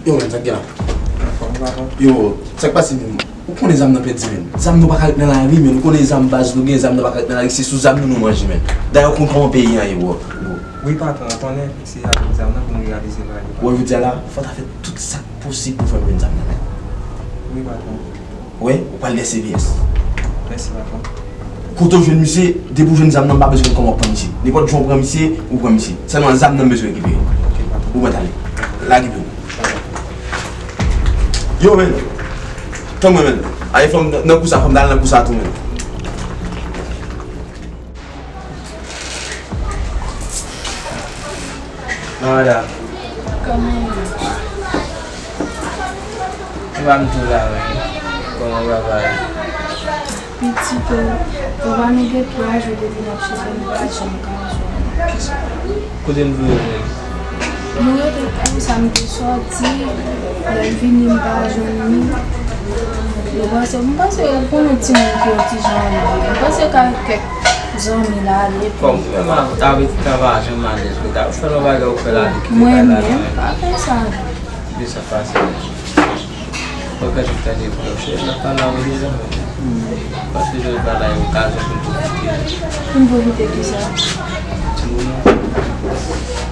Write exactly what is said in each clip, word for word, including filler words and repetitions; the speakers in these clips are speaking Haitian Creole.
Yo, men, sa k gen la? Yo, sa k pase menm? Ou konnen zam nan pèdi, men. Zam nou pa ka ret nan lari, men. Ou konnen zam baz nou gen, zam nan pa ka ret nan lari. Se sou zam nou nou manje, men. Dayè, ou konn kòman peyi an ye, bro. Wi, patwon, ou konnen se avèk zam nan pou nou reyalize bagay yo. Wè, jodi a la, fò ta fè tout sa k posib pou fè nou jwenn zam nan, men. Wi, patwon. Wè, ou pral dèyè C V S. Mèsi, patwon. Kote w jwenn misye, depi w jwenn zam nan, m pa bezwen konn kòman w pran misye. Nenpòt jan w pran misye, ou pran misye. Sèlman zam nan m bezwen rekipere. Ok, patwon. Ou mèt ale. Lage pye w. Yo, men. Tann mwen, men. Ay, fò m nan kou sa, fò m ta al nan kou sa tou, men. Madan. Kòman w ye? Ou pa m tou la, men. Kòman w travay? Pitit, ou, ou pa nou gen twa jou depi n ap chèche, nou pa janm ka jwenn. Kisa? Kote n voye w menm? Nou rete konsa, m te sòti, lè l vini, m pa jwenn li. Yo panse, m panse yo konnen timoun ki yo ti jan an ye. M panse ka kèk zanmi l ale. Kòm ou menm a, avèk travay, jan m alèz, ou ta fè yon bagay ou fè l ale kite kay la. Mwen menm, pa fè sa. Kisa k pase? Mwen pèdi tande pwòch, l ap pale avè deja, men. Paske jodi a la, e okazyon pou n pwofite. Pou n pwofite kisa? Ti moman.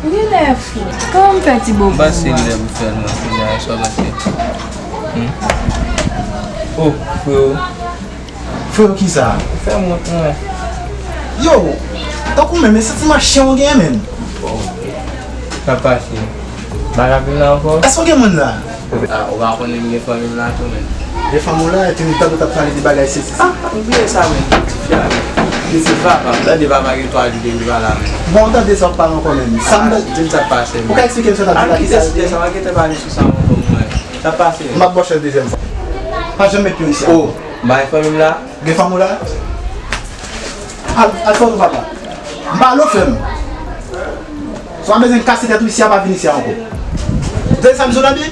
Ou genlè fou. Kòman m fè ti bobo? M panse lè pou fè l nan kounye a, sa w panse? Hmm? Oh, freo. Freo kisa? Ou fè m wont mwen. Yo, tankou menm, e santiman chen w gen, menm. Bon. Sa pase? Bagay vin la ankò? Èske w gen moun la? Ah, ou pa konnen m gen fanmi m la tou, menm. Gen fanmi w la, epi m tande w t ap pale de bagay sesi. Ah, m bliye sa, menm. Ti fi a, menm. Li se papa m. Tande papa gen twa jou depi l pa la, menm. Bon, w tande sa w ap pale ankò, menm. Sa m... Ah, di m sa k pase, menm. Ou ka eksplike m sa w t ap di la, kisa l te ye? Ann kite sijè sa, ann kite pale sou sa ankò, mwen. Sa pase? M ap bòche l dezyèm fwa. Pa janm met pye w isi a. Oh, bay fanmi m la. Gen fanm ou la? Al, al fè w papa. M pa lo fè m. Si w pa bezwen kase tèt ou isi a, pa vin isi a ankò. Ou tande sa m di w tande?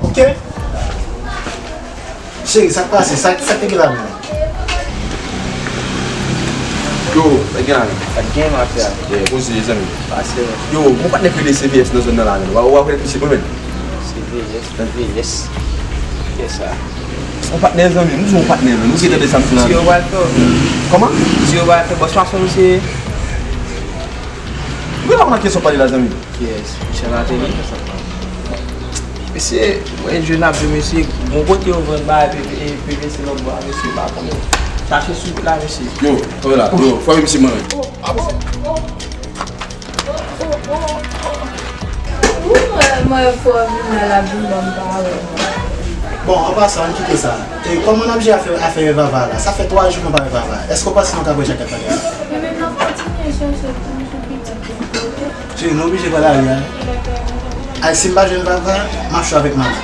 Ok? Cheri, sa k pase? Sa, sa k te gen la menm? Yo, sa k gen la menm? Sa k gen, mafya? Yeah, poze, zanmi. Pase. Yo, gon patnè k rele C V S nan zòn nan la menm. W a, w a rekonèt misye mwen menm? C V S, C V S. Kiyès sa? Yon patnè, zanmi. Nou di yon patnè, menm. Nou se tande sa m sou nan... Ti yo pral fè w. Kòman? Ti yo pral fè bòs mason misye. Mwen pa konn ak kiyès w ap pale la, zanmi. Kiyès? Michel Martelly? Mesye, mwen jwenn ap jwe mesye, gon kote yo vann bagay, P V, P V C lòt bò a, mesye, pa konnen. Chache sou wout la, mesye. Yo, fò la, yo, fò mesye mwen. Ou mwen, mwen fò vin la, l ap vin ban m pawòl. Bon, an pasan, ann kite sa. E kòman n ap jere afè, afè Vava la? Sa fè twa jou nou pa wè Vava. Èske w panse nou ka wè Jakèt la deja? Men, men n ap kontinye chèche toujou pitit li kote. Cheri, nou oblije pran lari a. Ay, si m pa jwenn Vava, m ap cho avèk mama.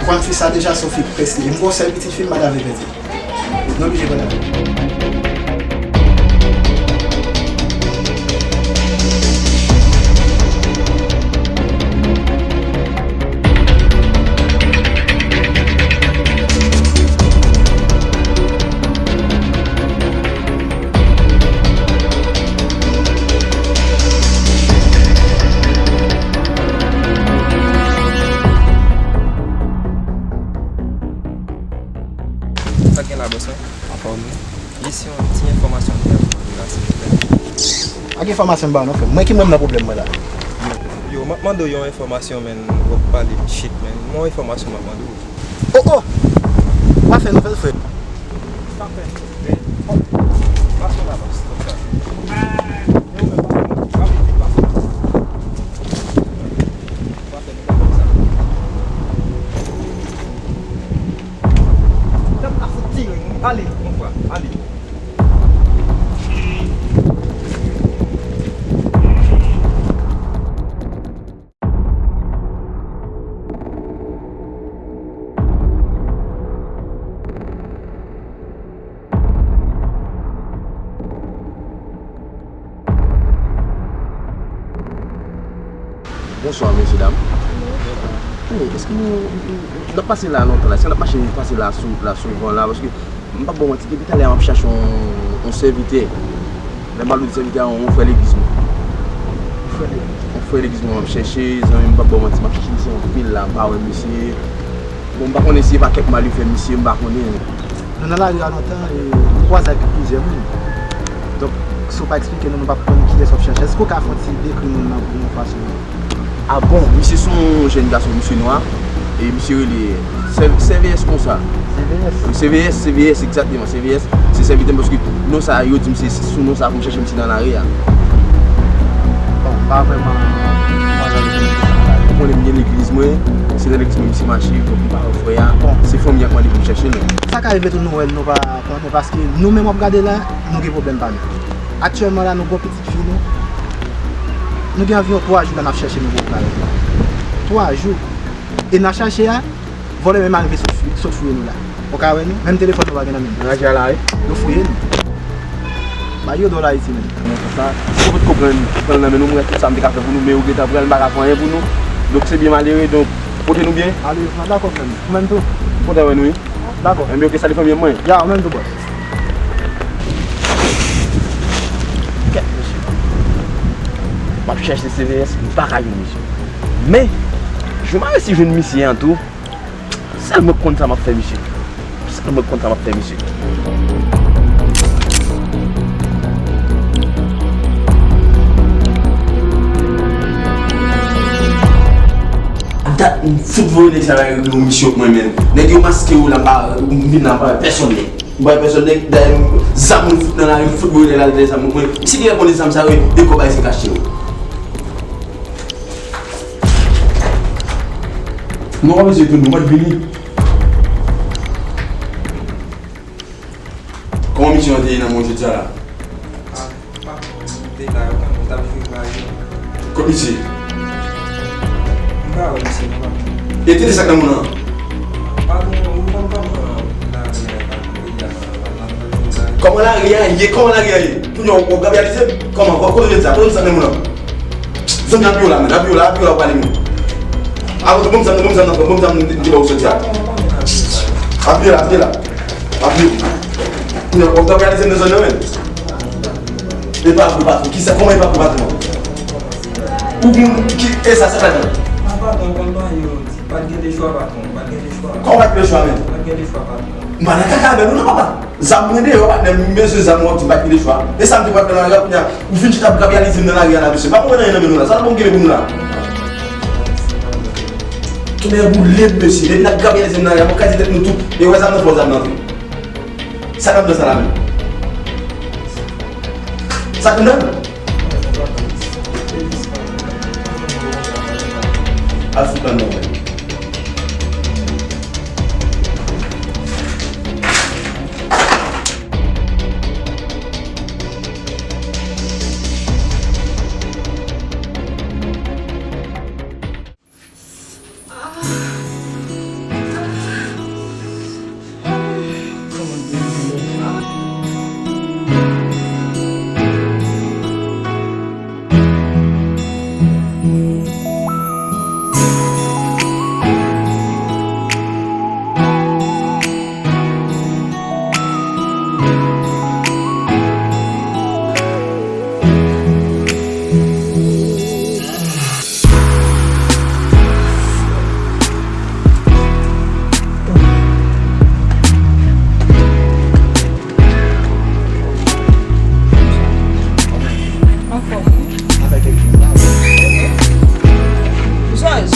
Ou konn fi sa deja, se yon fi ki prèske. E m gen yon sèl pitit fi, m pa ta vle pèdi. Nou oblije pran lari. Sa gen la, bòs mwen? Anfòm wi. Wi, se yon ti enfòmasyon m te ap mande la, silvouplè. Pa gen enfòmasyon m ba w non, frè m. Mwen ki menm nan pwoblèm mwen la. Yo, m ap mande w yon enfòmasyon, men, w ap pale shit, men. Yon enfòmasyon m ap mande w. Oh, oh! Pa fè nouvèl, frè. Pa fè nouvèl. Pase yon avans, konsa. Yo, men, pa fè nouvèl, pa fè nouvèl. Pa fè nouvèl konsa. Tèt la fout tire, ale, yon fwa, ale. Bonswa, mesye dam. Tande, èske nou, nou, n ap pase la lontan la? Èske n ap mache pase la sou, la souvan la? Paske m p ap ba w manti, depi talè a m ap chache yon, yon sèvitè. Lè m pale de sèvitè a, yon, yon frè legliz mwen. Yon frè legliz? Yon Frè legliz mwen m ap chèche, zanmi m, m p ap ba w manti, m ap chèche misye anpil la, m pa wè misye. Bon, m pa konnen si se pa kèk mal yo fè misye, m pa konnen. Nou nan lari a lontan e nou kwaze ak plizyè moun. Donk, si w pa eksplike nou, nou p ap konn kiyès w ap chèche. Èske w ka fè yon ti dekri moun nan pou nou fason? Ah bon, misye se yon jèn gason, misye nwa, e misye rele Sè-, C V S konsa. C V S? Wi, C V S, C V S, egzakteman, C V S. Se sèvitè m, paske non sa a, yo di m se sou non sa a pou m chèche misye nan lari a. Bon, m pa vrèman kwaze avèk misye nan lari. Ou konnen m gen legliz mwen, se nan legliz mwen misye mache, donk m pa wè frè a. Bon. Se fanmi a k mande pou m chèche l. Sa ka rive tou nou wè l, nou pa konnen, paske nou menm w ap gade la, nou gen pwoblèm pa nou. Aktyèlman la, nou gen yon pitit fi nou. Nou gen anviwon twa jou la n ap chèche nou pou nou ka wè l. Twa jou. E nan chache a, vòlè menm arive sot fou-, sot fouye nou la. Ou ka wè nou? Menm telefòn nou pa gen nan men nou. Nan raje a la, wi. Yo fouye nou. Ba yo dòla isi menm. Mwen konsa, si w potko pran, pran l nan men nou, mwen tout sa m te ka fè pou nou, men ou gentan pran l, m pa ka fè anyen pou nou. Donk se byen malere, donk pote nou byen. Ale, dakò frè m. Ou menm tou? M kontan wè nou, wi. Dakò. Enben, oke, salye fanmi an mwen. Ya, ou menm tou, bòs. Kèt, mesye. M ap chèche C V S, m pa ka jwenn misye. Men, jou m a resi jwenn misye an tou, sèl mwen k konn sa m ap fè misye. Sèl mwen k konn sa m ap fè misye. Dat m fout voye nèg sa yo regle yon misyon pou mwen menm. Nèg yo maske yo la, m pa, m vin la, m pa wè pèsonn nèg. M pa wè pèsonn nèg, dayè zam mwen fout nan lari, m fout voye nèg la, dayè zam mwen. Si gen lè konnen zam sa yo, e kòb Ayisyen k achte yo. Non, pa bezwen tounen, mwen vini. Kòman misyon an te ye nan men w jodi a la? Ah, pa konn, m te la, yo konn, m t ap jwe bal. Kot misye? M pa wè misye non, pa konn. E tete sa k nan moun nan? Patwon, ou konn kòman lari a, patwon, peyi a, patwon, patwon, patwon. Kòman lari a ye? Kòman lari a ye? Kounye a w ap gabyalize m? Kòman? Kote w jodi a? Kote w sa k nan moun nan? Zanmi, ap yo la, men, ap yo la, ap yo la, w pale moun. Avan tou, ban m zam nan, ban m zam nan, ban m zam nan, m te ba w soti a. Ap yo la, ap yo la. Ap yo. Kounye a, w ap gabyalize m nan zòn nan, men. E pa vre, patwon. Kisa, kòman e pa vre, patwon? Ou konn ki, e sa, sa ladan? Patwon, konn pa yo di, pa t gen de chwa, patwon, pa t gen de chwa. Kòman pa t gen de chwa, men? Pa t gen de chwa, patwon. M pa nan kaka avè nou, non, papa. Zam mwen deyò, patnè m, m bezwen zam, w ap di m pa t gen de chwa. E sa m te pral fè nan lari a, kounye a, ou vin chita ap gabyalize m nan lari a la, mesye. M pa konprann anyen nan men nou la. Sa n ap bon kenbe pou nou la. Kenbe pou lè, mesye. Depi n ap gabyalize m nan lari a, m ap kraze tèt nou tout. E wè zam nan fò, zam nan antre. Sa k anndan sa la menm? Sa k anndan? Al fout anndan, wè. Anfòm, wi. Avèk ekip la, wi. Jòj,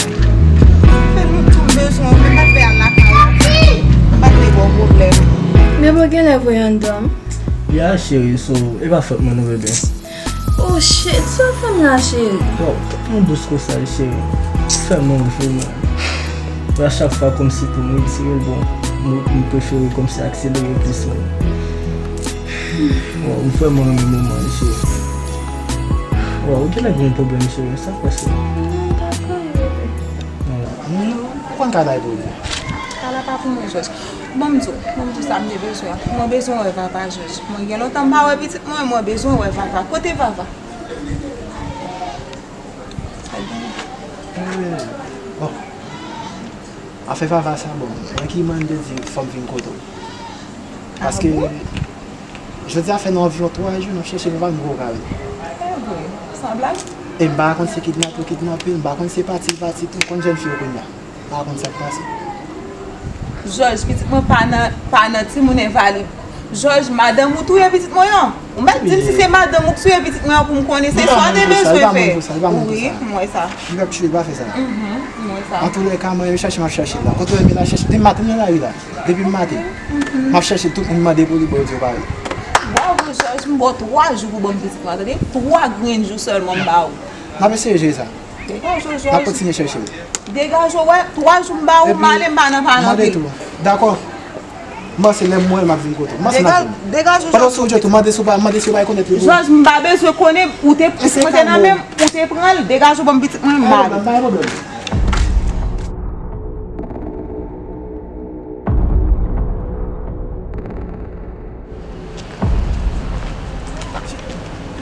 fè nou tou bezwen w, men pa t vle al lakay ou. Pa t vle ba w pwoblèm. Men bon, genlè voye anndan. Ya, cheri, so, e pa fòt mwen non, bebe. Oh shit, sa w fè m la, cheri? Bon, fòk mwen dous konsa, cheri. Fè m anvi, man. A chak fwa kòmsi pou m retire l, bon, m, m prefere kòmsi akselere plis, man. Bon, m vrèman renmen moman, cheri. Bon, ou genlè gen yon pwoblèm, cheri, sa k pase? Non, dakò, bebe. Non, ou konn kanay pou li. Kala pa pou mwen, Jòj. Ban m di w, ban m di w sa m te bezwen. Mwen bezwen wè papa Jòj. Mwen gen lontan m pa wè pitit mwen, mwen bezwen wè papa. Kote papa? Sa gen. Eh, bon. Afè papa sa, bon, mwen ki mande di fò m vin kote w. Paske jodi a fè nou anviwon twa jou n ap chèche papa m, nou poko ka wè l. Eh, vre. San blag? E m pa konn si kidnape ou kidnape l, m pa konn si pati l pati tou, konn jèn fi yo kounye a. M pa konn sa k pase. Jòj, pitit mwen pa nan, pa nan timoun envalid. Jòj, madanm ou touye pitit mwen an. Ou mèt di m si se madanm ou k touye pitit mwen an pou m konnen se sa w te bezwen fè. Wi, m wè sa. Li p ap tiye l, pa fè sa. Mhm, m wè sa. Antoulèka, mwen menm chèche m ap chèche l la. Kote w ye la, chèche. Depi maten m nan lari la. Depi maten. M ap chèche tout moun mande pou li, bon, yo di yo pa wè. Bravo, Jòj, m ba w twa jou pou ban m pitit mwen, tande? Twa grenn jou sèlman m ba ou. N ap eseye jere sa. Degaje w, Jòj. N ap kontinye chèche l. Degaje w, wè, twa jou m ba ou, m ale, m pa nan pale anpil. Dakò. M panse lè m wè l, m ap vin kote w. M panse n ap vin. Degaje w, Jòj. Pandan w sou wout yo tou, mande si w pa, mande si w pa rekonèt li. Jòj, m pa bezwen konnen, ou te, mwen te nan men m, ou te pran l, degaje w, ban m pitit mwen, m ale. Pa gen pwoblèm.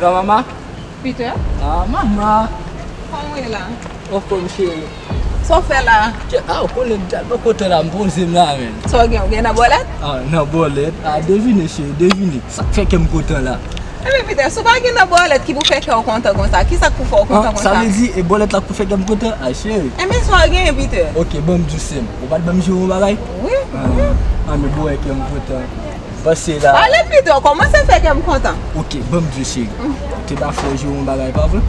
Granmama? Peter? Ah, mama! Kòman w ye la? Anfòm, cheri. Sa w fè la? Kè, ah, ou konnen m tèlman kontan la, m poze m la, menm. Sa w gen, ou gen nan bòlèt? Ah, nan bòlèt? Ah, devine, cheri, devine. Sa k fè kè m kontan la? Ebyen, Peter, si w pa gen nan bòlèt ki pou fè kè w kontan konsa, ki sa k pou fè w kontan konsa? Sa vle di, e bòlèt la k pou fè kè m kontan? Ah, cheri. Ebyen, sa w genyen, Peter? Ok, ban m di w, sè m. Ou pa t ban m jere yon bagay? Wi, wi. Ah, men bon, kè m kontan. Pase la. Pale pito, kòman sa fè kè m kontan? Ok, ban m di w, cheri. Ou te pa fè w jere yon bagay, pa vre?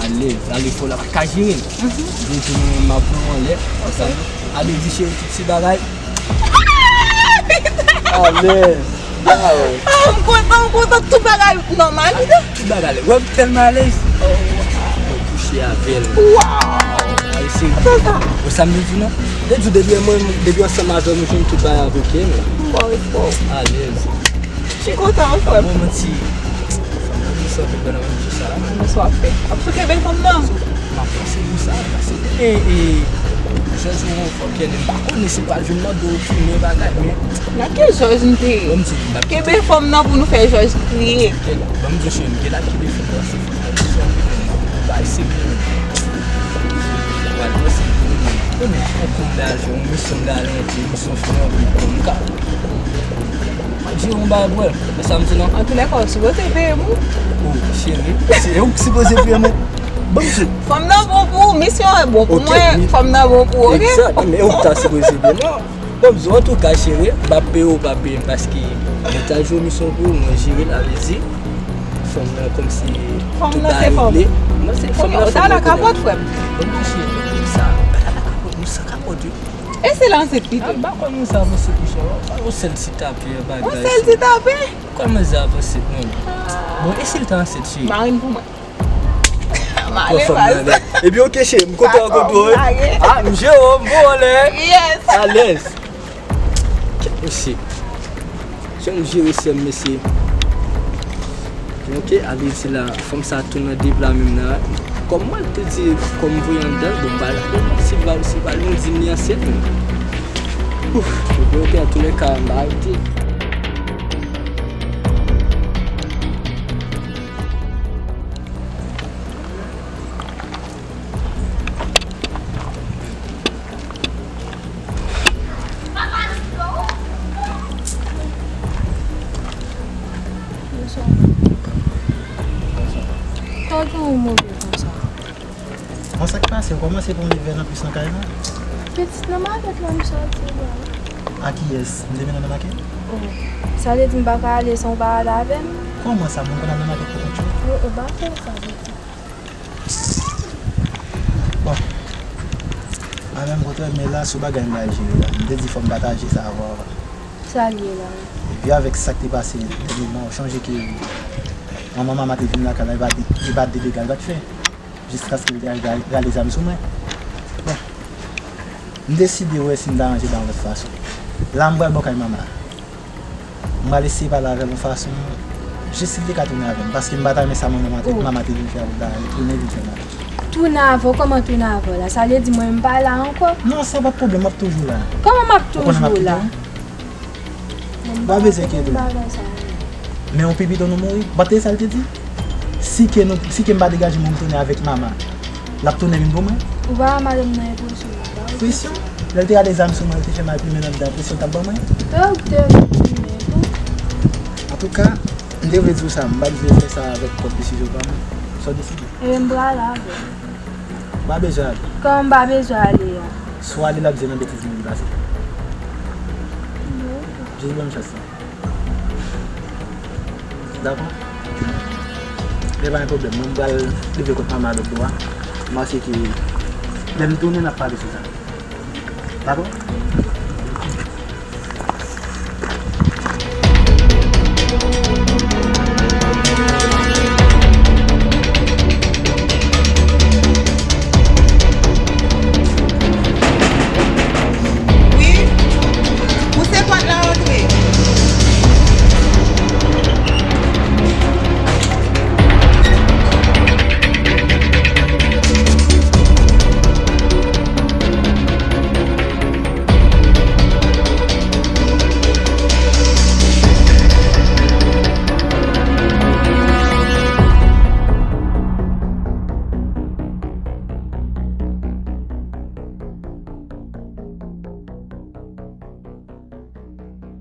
Alèz, ale fò la pa ka jere l. Depi mwen menm m ap pran w anlè. Ok. Ale di cheri tout ti bagay. Alèz. Ah, m kontan, m kontan, tout bagay nòmal. Tout bagay, wè m tèlman alèz. Oh, mwen kouche avè l. Waw! Ay, se bon, sa m te di w non. M te di w depi mwen, depi ansanm avè w, m jwenn tout bagay ap ok, men. M ba w respè w. Alèz. M kontan, frè m. Bon, manti. Fanm nan, m santi l nan menm jou sa la. Men sa w ap fè? Ap sou kenbe fanm nan? M ap panse pou sa, paske, e, e, jèn sou yon fòk, m pa konnen si pral vin mande w tounen bagay, men. Nan ki jòj m te ye? Bon, m di, m ap kenbe fanm nan pou nou fè jòj kriye. Bon, m di, cheri, m gentan kenbe fanm nan, se fanm nan ki sòti, m bay se pou ou. Ou pral panse pou ou, men. Konnen, fò konn m al jwe yon misyon, m al jwe yon misyon, fini anpil, m ka. M ap jere yon bagay pou wè. Men sa m di non. Antoulèka, ou sipoze peye m wi. Oh, cheri, se ou ki sipoze peye mwen. Ban m di. Fanm nan bon pou ou, misyon an bon pou mwen, fanm nan bon pou ou, ok? Egzak, men ou ki ta sipoze peye mwen. Ban m di, antouka, cheri, m ap peye ou pa peye m, paske mwen ta jwe misyon pou ou, mwen jere l, sa vle di, fanm nan kòmsi tout bagay regle. Non, se fanm nan, ou ta nan kapòt, frè m. Ban m di, cheri, sa, pa ta nan kapòt, nou san kapòt, wi. E si l ansent pito? Ah, m pa kwè moun sa avanse pi chè. Yon sèl ti tape, yon bagay. Yon sèl ti tape? Kòman sa avanse menm? Bon, e si l ta ansent, cheri? Mari m pou mwen. M ale baz. Epi ok, cheri, m kontan rankontre w wi. Ah, m jere w, m voye w anlè. Yes. Alèz. Kèt mesye. Jan m jere sè m, mesye. Ok, ale di la, fanm sa tou nan de pla menm nan. Kòm mwen te di, kòm voye anndan, bon, m pa ladan. Si l pa, si l pa vin di m li ansent, men. Ouf, ebyen, ok, antoulèka, m pa rete. Bonswa. Bonswa. Sa w gen yon move konsa? Bon, sa k pase? Ou kòmanse pran leve nan plis nan kay la? Pitit nan makèt la m sòti la. A kiyès? M te mennen nan makèt? Oh. Sa vle di m pa ka ale san w pa ale avè m? Kòman sa? Moun konn al nan makèt pou kont yo? Ou, ou pa fè sa, pitit. Bon. Mwen menm kontrè, men la, se yon bagay m pral jere la. M te di fò m pataje sa avè w avan. Sa l ye la? Epi avèk sa k te pase dènyèman, ou chonje ke manman Mama te vin lakay la, li pa t, li pa t de dega, li pa t fè. Jiskaske li te al rale zam sou mwen. Bon. M deside wè si m ta ranje bagay yon lòt fason. La, m pral bò kay Mama. M pral eseye pale avè l yon fason, jis si l te ka tounen avè m, paske m pa ta renmen sa manman Mama te, Mama te vin fè a pou l ta retounen vin fè bagay. Tounen avè w? Kòman tounen avè w la? Sa vle di mwen menm m pa la ankò? Non, sa pa pwoblèm, m ap toujou la. Kòman m ap toujou la? Ou pa bezwen enkyete w. Men ou pi pito nou mouri. Ou pa tande sa l te di? Si ke nou, si ke m pa degaje m pou m tounen avèk Mama, l ap tounen vin pou mwen. Ou pa wè madanm nan enpresyonan? Presyon? Lè l te rale zam sou mwen, l te fè m al plimen anndan, presyon l t ap ban mwen? Doktè, plimen tou. Antouka, m te vle di w sa, m pa t vle fè sa avèk pwòp desizyon pa mwen. Sa w deside. Ebyen, m prale avè l. Ou pa bezwen ale. Kòman m pa bezwen ale a? Si w ale, l ap di nan betiz mwen li pase. Jezi ban m chans lan. Dakò? Men pa gen pwoblèm. Mwen, m pral leve kont manman lòt bò a. M panse ke lè m tounen, n ap pale sou sa. Dakò?